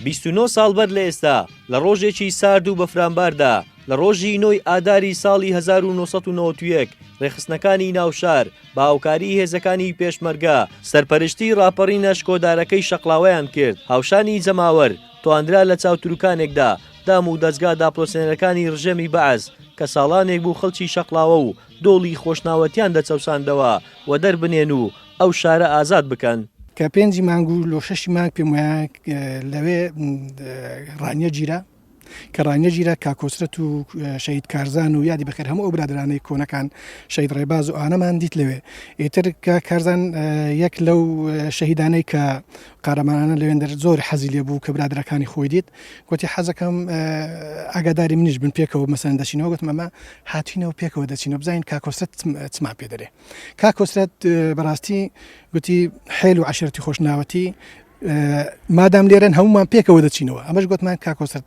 29 ساڵ بەر لە ئێستا لە ڕۆژێکی سارد و بەفرانباردا لە ڕۆژی نۆی ئاداری ساڵی 1991 ڕێکخستنەکانی ناوشار بە هاوکاری هێزەکانی پێشمەرگە سەرپەرشتی ڕاپەڕینە شکۆدارەکەی شەقڵاوەیان کرد هاوشانی جەماوەر توانرا لە چاوتروکانێکدا دام و دەزگا داپڵۆسێنەرەکانی ڕژێمی بەعس کە ساڵانێک بوو خەڵکی شەقڵاوە و دۆڵی خۆشناوەتیان دەچەوساندەوە وەدەربنێن و ئەو شارە ئازاد بکەن. کە پێنجی مانگ و لۆ شەشی مانگ پێم وایە لەوێ ڕانیە گیرا کە ڕانیە گیرا کاک کۆسرەت و شەهید کارزان و یادی بەخێر هەموو ئەو برادرانەی کۆنەکان شەهید ڕێباز و ئانەمان دیت لەوێ ئیتر کە کارزان یەک لەو شەهیدانەی کە قارەمانانە لەوێندەر زۆر حەزی لێ بوو کە برادرەکانی خۆی دیت گوتی حەزەکەم ئاگاداری منیش بن پێکەوە مەسەن دەچینەوە گوتم ئەمە هاتوینەوە پێکەوە دەچینەوە بزانین کاک کۆسرەت چمان پێ دەرێ کاک کۆسرەت بەڕاستی گوتی حێل و عەشرەتی خۆشناوەتی مادام لێرەن هەمومان پێکەوە دەچینەوە ئەمەش گوتمان کاک کۆسرەت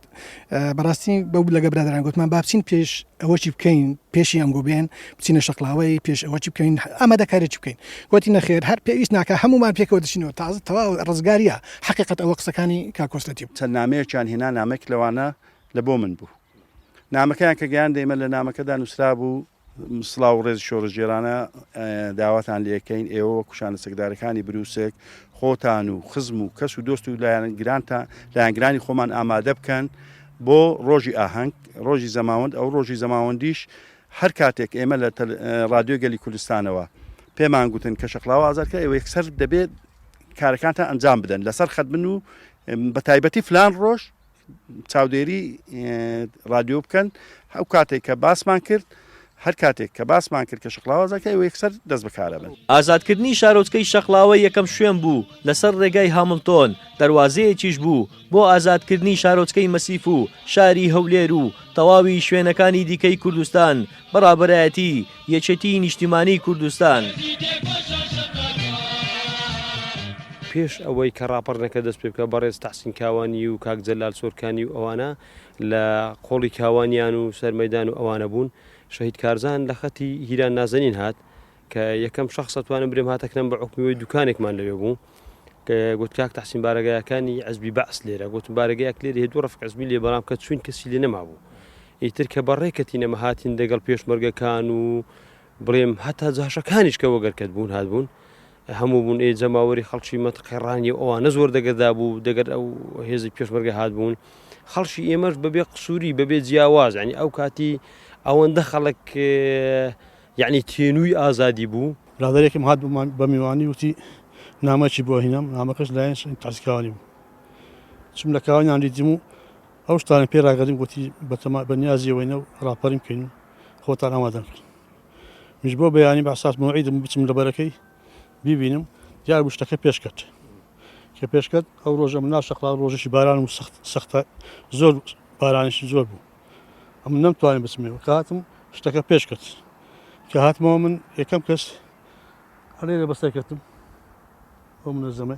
بەڕاستی بەو لەگە برادران گوتمان با بچین پێش ئەوەچی بکەین پێشی ئەنگۆ بێن بچینە شەقلاوەی پێش ئەوەچی بکەین ئامادەکارێکی بکەین گوتی نەخێر هەر پێویست ناکە هەمومان پێکەوە دەچینەوە تازە تەواو ڕزگاریە حقیقت ئەوە قسەکانی کاک کۆسرەتی بوو. چەند نامەیەکیان هێنا نامەیەک لەوانە لە بۆ من بوو نامەکەیان کە گەیاندە ئێمە لە نامەکەدا نووسرابوو سڵاو و ڕێزی شۆڕشگێرانە داواتان لێکەین ئێوە وەکو شانە چەکدارەکانی بروسک خۆتان و خزم و کەس و دۆست و لایەنگرانتان لایەنگرانی خۆمان ئامادە بکەن بۆ ڕۆژی ئاهەنگ ڕۆژی زەماوەند ئەو ڕۆژی زەماوەندیش هەر کاتێک ئێمە لە ڕادیۆ گەلی کوردستانەوە پێمان گوتن کە شەقلاوە ئازاد کرا ئێوە یەکسەر دەبێت کارەکانتان ئەنجام بدەن لەسەر خەت بن و بە تایبەتی فلان ڕۆژ چاودێری ڕادیۆ بکەن ئەو کاتێک کە باسمان کرد هەر کاتێک کە باسمان کرد کە شەقڵاوە ئازادکرا ئێوە یەکسەر دەست بەکارە بن. ئازادکردنی شارۆچکەی شەقڵاوە یەکەم شوێن بوو لەسەر ڕێگای هامڵتۆن، دەروازەیەکیش بوو بۆ ئازادکردنی شارۆچکەی مەسیف و شاری هەولێر و تەواوی شوێنەکانی دیکەی کوردستان بە ڕابەرایەتی یەکێتیی نیشتیمانیی کوردستان. پێش ئەوەی کە ڕاپەڕینەکە دەست پێ بکا بەڕێز تەحسین کاوانی و کاک جەلال سۆرکانی و ئەوانە لە قۆڵی کاوانیان و سەر مەیدان و ئەوانە بوون شەهید کارزان لە خەتی هیران نازەنین هات کە یەکەم شخص ئەتوانم برێم هاتەکنەم بە حکومیەوەی دوکانێکمان لەوێ بوو کە گوت کاک تەحسین بارەگایەکانی عزبی بەعس لێرە گوتم بارەگایەک لێرە هەیە دوو ڕەفق عزبی لێ بەڵام کە چوین کەسی لێ نەمابوو ئیتر کە بەڕێکەتین ئەمە هاتین دەگەڵ پێشمەرگەکان و بڵێم هەتا جاشەکانیش کە وەگەرکەت بوون هاتبوون هەموو بوون ئێ جەماوەری خەڵکی مەتقی ڕانی و ئەوانە زۆر دەگەردا بوو دەگەر ئەو هێزی پێشمەرگە هات بوون خەڵکی ئێمەش بەبێ قسووری بەبێ جیاواز ینی ئەو کاتی ئەوەندە خەڵک یعنی تێنووی ئازادی بوو. برادەرێکم هات بە میوانی وتی نامەکی بۆ هینام نامەکەش لایەن تەعزی کاوانی بوو چم لە کاوانیان دیتم و ئەو شتانە پێ ڕاگەریم گوتی بەتەما بە نیازی ئەوەینە و ڕاپەرین بکەین و خۆتان ئامادە بکەن منیش بۆ بەیانی بە ئەساس مەوعیدم بچم لە بەرەکەی بیبینم دیار بوو شتەکە پێشکەت کە پێشکەت ئەو ڕۆژە من ناشەقڵا ڕۆژێکی باران و سەخت سەختە زۆر بارانیشی زۆر بوو ئەمن نەمتوانی بچمەوە کە هاتم شتەکە پێشکەت کە هاتمەوە من یەکەم کەس هەلێرە بەسەر کەتم ئەو منەزەمە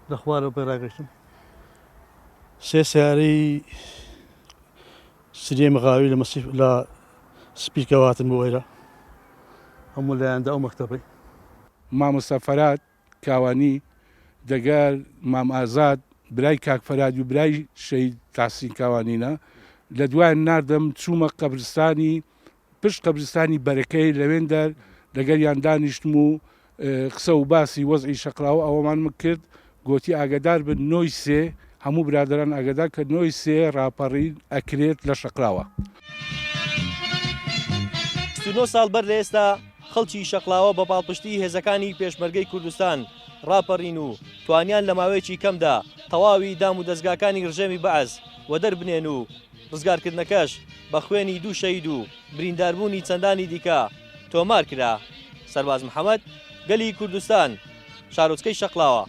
لە خوارەوە پێ ڕاگەشتم سێ سیارەی سریەی مغاوی لە مەسیف لە سپیرکەوە هاتن بۆ ئێرە هەموو لایەندا ئەو مەکتەبەی. مامۆستا فەراد کاوانی دەگەر مام ئازاد برای کاک فەراد و برای شەهید تەحسین کاوانینە لە دوایان ناردم چوومە قەبرستانی پشت قەبرستانی بەرەکەی لەوێندەر لەگەریان دانیشتم و قسە و باسی وەزعی شەقڵاوە ئەوەمانم کرد گۆتی ئاگەدار بن نۆی سێ هەموو برادەران ئاگەدار کە نۆی سێ ڕاپەڕین ئەکرێت لە شەقڵاوە. 29 ساڵ بەر لە ئێستا خەڵکی شەقڵاوە بە پاڵپشتی هێزەکانی پێشمەرگەی کوردستان ڕاپەڕین و توانیان لە ماوەیەکی کەمدا تەواوی دام و دەزگاکانی ڕژێمی بەعس وەدەربنێن و ڕزگارکردنەکەش بە خوێنی دوو شەهید و برینداربوونی چەندانی دیکە تۆمار کرا. سەرباز محەمەد، گەلی کوردستان، شارۆچکەی شەقڵاوە.